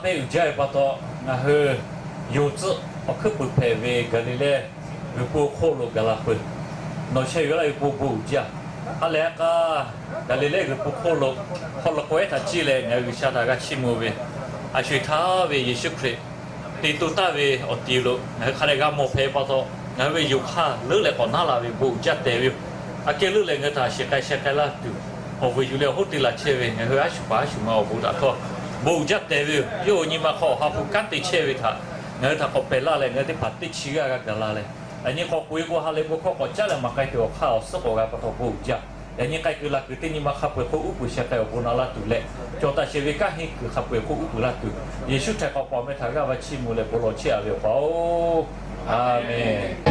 Uiˍ jaˇ ve pa taw, ngaˬ hui yonˍ tcuhˆ awˬ hkuiˉ puiˍ hpehꞈ ve Gaˍliˍlehˇ g'uiˬ po hk'oˆ lo gaˬ la peuˬ. Nawˬ chehˇ ve laˇ ve po bon uiˍ jaˇ. Ha lehˬ k'aˇ, Gaˍliˍlehˇ g'uiˬ po hk'oˆ lo haw loꞈ k'oˍ ehˉ htaꞈ ciˇ leh ngaˬ hui G'uiˬsha htaꞈ g'a chiˇ mvuh ve, a sho eˬ htaˇ ve Yeˍsuˆ Hkriꞈ te to taˇ ve awˬ ti lo ngaˬ hui hk'a dehꞈ g'a mawˬ hpehꞈ ve pa taw, ngaˬ hui ve yonˍ hk'aˇ leuˉ leh k'awꞈ naˉ la ve bon uiˍ jaˇ tehꞈ ve yoˬ. Aꞈ kehˉ leuˉ leh ngaˬ hui htaꞈ shiˍ k'ai sheh k'ai laˇ tuˬ, awˬ vuiˬ yuˬ leh awˬ hoˉ te laˬ chehˇ ve ngaˬ hui a shu paˍ a shu ma awˬ bon htaꞈ htawˇ bon uiˍ jaˇ tehꞈ ve yoˬ. Yawˇ hui nyi ma hk'aw awˬ ha hpu kanˉ te chehˇ ve htaꞈ ngaˬ hui htaꞈ k'awꞈ pehˬ laˇ leh, ngaˬ hui teˇ hpaˍ teˇ chi g'aˇ g'a gaˬ la leh, yaꞈ nyi k'awꞈ k'oꞈ e k'o ha lehˬ bon hkawˇ k'awꞈ caˉ leh maˍ k'ai tuˬ awˬ hk'aˇ awˬ suhˉ k'awꞈ g'a pa taw bon uiˍ jaˇ. Yaꞈ nyi k'ai kuiˬ laˬ kuiˬ teˇ nyi ma hk'a peu-eˬ hk'oˆ uˉ peunˍ sheh k'ai awˬ bon naꞈ laˇ tuˬ leh, cawˬ taˍ sheˍ ve kanˉ henˇ kuiˬ hk'a peu-eˬ hk'oˆ uˉ peunˍ laˇ tuˬ, Yeˍsuˆ Hkriꞈ k'awꞈ paw meh htaꞈ g'aˇ va chiˇ mvuh leh bon lawˬ chehˇ a ve awˬ pa-oˬ, Aˍmenˍ.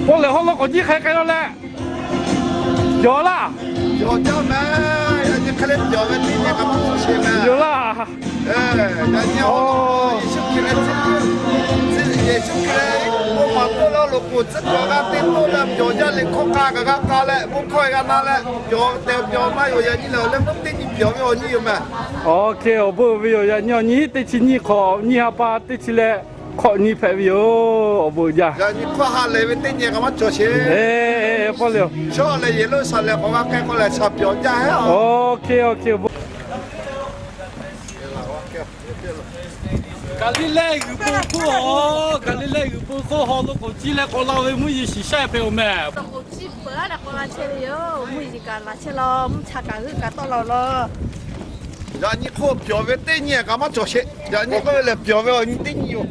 Pawˇ lehˬ hawˉ lo k'awꞈ jiˇ hk'e k'ai laˇ leh, yawˬ laˇ, yawˬ laˇ. Yeˍsuˆ Hkriꞈ, Yeˍsuˆ Hkriꞈ, bon maˍ toˆ leh awˬ loꞈ k'oˍ tcuhˉ cawˬ g'a te toˆ leh, yawˬ yaˇ liꞈ hkawˇ k'a kaꞈ g'a k'a leh, bon hkawˇ e g'a na leh, yawˬ tehꞈ yawˬ maˇ yawˬ yaꞈ nyi lehˬ awˬ leh mvuhˇ teˇ nyi pyawˬ ve awˬ nyi yoˬ mehˬ. Awˬ hk'e awˬ bon ve yoˬ. Yaꞈ nyi awˬ nyi teˇ chi nyiˇ hk'awꞈ nyiˇ ha pa teˇ chi leh hkawꞈ nyi hpehꞈ ve yoˬ. Awˬ bon jaˇ. Yaꞈ nyi hkawˇ ha lehˬ ve teˇ nyi k'a maˇ cawˬ sheˍ. Pawˇ lehˬ, chaw lehˬ Yeˍruˆsaˍlehnˍ k'awꞈ g'a k'ai k'o lehˬ shaˍ pyawˬ jaˇ heˆ. Awˬ hk'e awˬ hk'e awˬ bon. Gaˍliˍlehˇ g'uiˬ po hk'oˆ, Gaˍliˍlehˇ g'uiˬ po hk'oˆ haw lo k'oˍ ciˇ leh k'awꞈ la ve mvuhˇ yeˬ shiˍ shaˆ hpehꞈ oˬ mehˬ. K'oˍ ciˇ peuˬ a leh k'awꞈ la chehˇ ve yoˬ. Mvuhˇ yeˬ kaꞈ laˬ chehˇ law, mvuhˇ cha kaꞈ g'uiˇ kaꞈ tawˆ la law. Yaꞈ nyi hk'oˆ pyawˬ ve teˇ nyi kaꞈ maˇ cawˬ sheˍ. Yaꞈ nyi k'oˆ ve lehˬ pyawˬ ve awˬ nyi teˇ nyi yoˬ.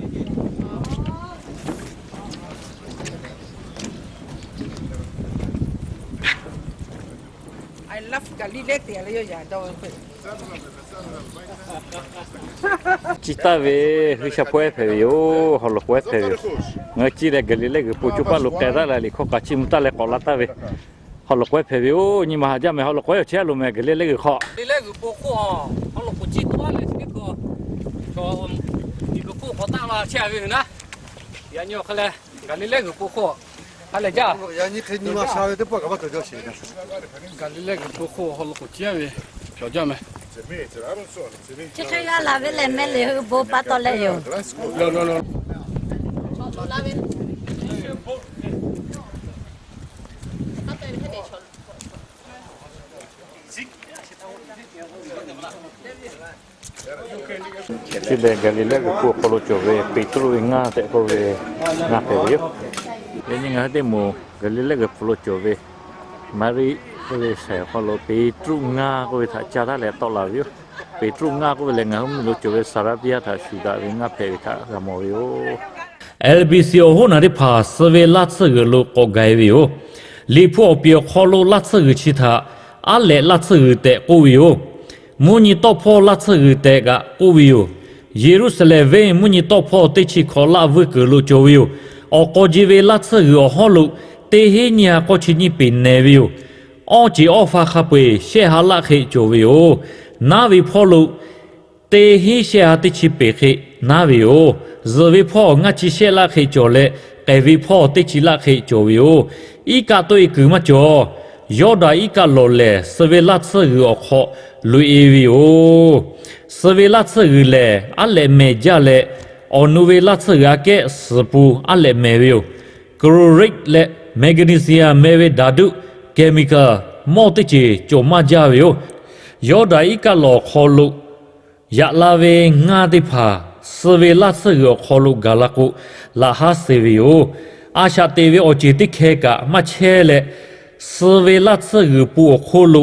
Chi taˇ ve hui sha hpawehˇ hpehꞈ ve yoˬ. Haw loꞈ k'oˍ ehˉ hpehꞈ ve yoˬ. Ngaˬ hui ciˇ leh Gaˍliˍlehˇ g'uiˬ po coˇ paˆ lo k'ai taˉ leh liꞈ hkawˇ k'a chiˇ mvuh taˇ leh k'awꞈ la taˇ ve, haw loꞈ k'oˍ ehˉ hpehꞈ ve yoˬ. Nyi ma haꞈ jaˇ mehˬ. Haw loꞈ k'oˍ ehˉ awˬ chehˇ a loˍ mehˬ. Gaˍliˍlehˇ g'uiˬ hk'aw, Gaˍliˍlehˇ g'uiˬ po hk'oˆ a, haw loꞈ k'oˍ ciˇ tuˬ a leh chi teˇ hkawˇ, chaw miˬ guiˬ hk'oˆ k'awꞈ taˆ la chehˇ a ve yoˬ naˉ. Yaꞈ nyi awˬ hk'aˇ lehˬ, Gaˍliˍlehˇ g'uiˬ po hk'oˆ ha lehˬ jaˇ. Yaꞈ nyi hk'e nyi ma sha ve teˇ pawˆ kaꞈ maˇ cawˬ jaw sheˍ. Gaˍliˍlehˇ g'uiˬ po hk'oˆ haw loꞈ k'oˍ ciˇ a ve cawˬ jaˇ mehˬ. Chi hk'e g'a laˬ ve lehˬ mehˬ lehˬ hui bon pa taw leh yoˬ. Chi lehˬ Gaˍliˍlehˇ g'uiˬ po awˬ hk'aw lo cawˬ ve Peˍtruˆ ve ngaˇ tehꞈ k'oˆ ve ngaˇ hpehꞈ ve yoˬ. Yaꞈ nyi ngaˬ hui teˇ moˍ Gaˍliˍlehˇ g'uiˬ po lo cawˬ ve Maˍriˆ k'oˆ ve shaiˍ awˬ hk'aw lo Peˍtruˆ ngaˇ k'oˆ ve htaꞈ ca taˉ leh tawˆ la ve yoˬ. Peˍtruˆ ngaˇ k'oˆ ve lehˬ, ngaˬ hui mvuhˇmiˬ lo cawˬ ve Saˍraˍbiˇyaˇ htaꞈ shuˍ daꞈ ve ngaˇ hpehꞈ ve htaꞈ g'a mawˬ ve yoˬ. L B C awˬ hoˉ naˬ teˇ hpaˍ suh ve laˇ tsuhˇ g'uiˬ lo k'awꞈ gaˬ e ve yoˬ. Liꞈ hpu awˬ piˍ awˬ hk'aw lo laˇ tsuhˇ g'uiˬ chi htaꞈ aˉ lehꞈ laˇ tsuhˇ g'uiˬ tehꞈ k'oˆ ve yoˬ. Mvuhˇ nyi tawˆ hpawˇ laˇ tsuhˇ g'uiˬ tehꞈ kaꞈ k'oˆ ve yoˬ. Yeˍruˆsaˍlehnˍ venˇ mvuhˇ nyi tawˆ hpawˇ teˇ chi hkawꞈ laˆ vuiˇ kuiˬ lo cawˬ ve yoˬ. Awˬ k'aw ji ve laˇ tsuhˇ g'uiˬ awˬ hawˉ lo teˇ hinˉ nyiˇ ha k'awˇ chi nyiˇ peˍ nehˬ ve yoˬ. Awˇ ceˬ awˇ fa hk'a peu-eˬ shehˆ ha laˆ hk'e cawˬ ve yoˬ. Naˉ ve hpawˇ lo teˇ hinˉ shehˆ ha teˇ chi peˍ hk'e naˉ ve yoˬ. Zuhꞈ ve hpawˇ ngaˇ chi shehˆ laˆ hk'e cawˬ leh, k'ehˬ ve hpawˇ teˇ chi laˆ hk'e cawˬ ve yoˬ. Iˉ kaˆ tawˆ e kuiˬ maˇ cawˬ. Yawˇdanˍ iˉ kaˆ lawˬ lehˬ, suh ve laˇ tsuhˇ g'uiˬ awˬ hk'aw loꞈ e ve yoˬ. Suh ve laˇ tsuhˇ g'uiˬ lehˬ, aˉ lehꞈ mehˍ jaˇ leh, awˬ nu ve laˇ tsuhˇ g'uiˬ aꞈ kehˉ suhˍ pun aˉ lehꞈ mehˍ ve yoˬ. Chloride leh magnesium meh ve daˍ duˆ chemical mawˇ teˇ ceuˬ cawˬ maˇ jaˇ ve yoˬ. Yawˇdanˍ iˉ kaˆ lawˬ awˬ hk'aw lo yaꞈ la ve ngaˇ teˇ hpaˍ suh ve laˇ tsuhˇ g'uiˬ awˬ hk'aw lo gaˬ la k'o, laꞈ haˉ suh ve yoˬ. A shaꞈ teꞈ ve awˬ ceˬ teˇ hkeh kaꞈ maˇ chehˇ leh, suh ve laˇ tsuhˇ g'uiˬ po awˬ hk'oˆ lo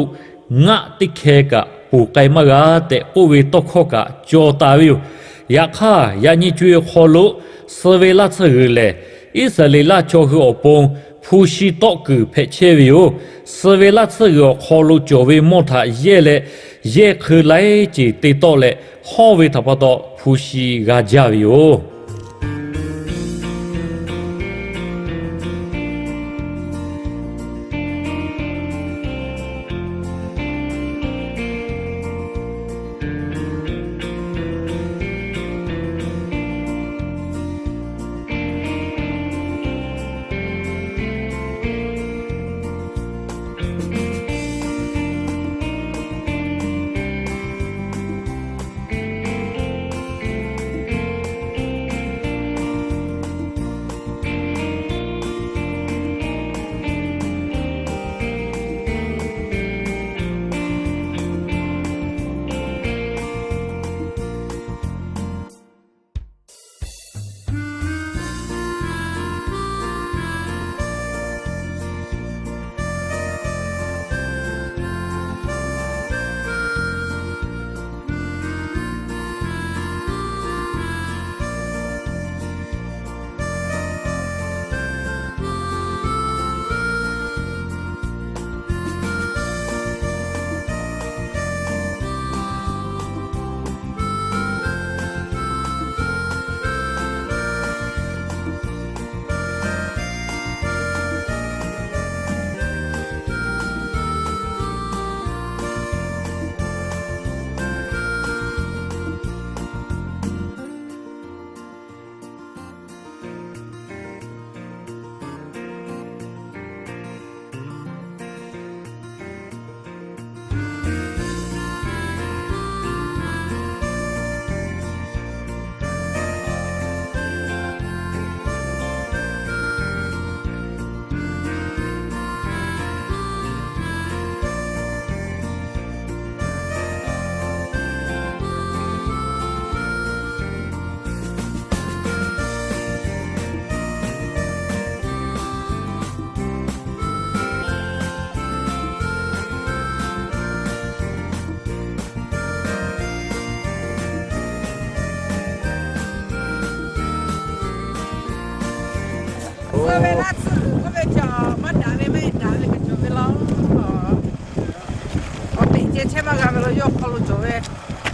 ngaˆ teˇ hkeh kaꞈ ponˬ k'ai maˇ g'a tehꞈ k'oˆ ve tawˇ hkawˇ kaꞈ cawˬ taˍ ve yoˬ. Yaꞈ hk'aˇ, yaꞈ nyi co-e awˬ hk'aw lo suh ve laˇ tsuhˇ g'uiˬ lehˬ, Iˉsaˍreˍlaˆ chaw hui awˬ pon hpu shi tawˆ kuiˬ hpehꞈ chehˇ ve yoˬ. Suh ve laˇ tsuhˇ g'uiˬ awˬ hk'aw lo cawˬ ve mawˇ htaꞈ yehˇ leh, yehˇ hk'eu laiˉ ceˬ te tawˆ leh, hawˇ ve htaꞈ pa taw hpu shi g'a jaˇ ve yoˬ. Ve laˇ tsuhˇ g'uiˬ k'oˆ ve cawˬ maˇ daꞈ ve maˇ daꞈ ve kaꞈ cawˬ ve laˇ. Awˬ teꞈ ceh chehˇ maˇ g'a ve law, yawˇ hk'aw lo cawˬ ve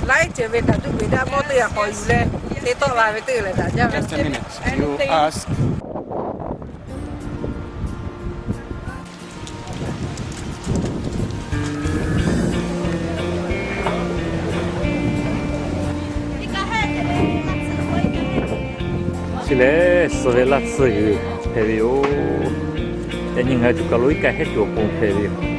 laiˉ ceuˬ ve daꞈ duˇ peˬ daꞈ mawˇ teˇ g'aˇ k'awꞈ yuˬ leh, te tawˆ la ve teˇ g'aˇ leh daꞈ jaˇ ve. Chi lehˬ, suh ve laˇ tsuhˇ g'uiˬ hpehꞈ ve yoˬ. Yaꞈ nyi ngaˬ hui tuˬ kaˬ lo iˉ kaˆ hehˉ tuˬ awˬ pon hpehꞈ ve yoˬ.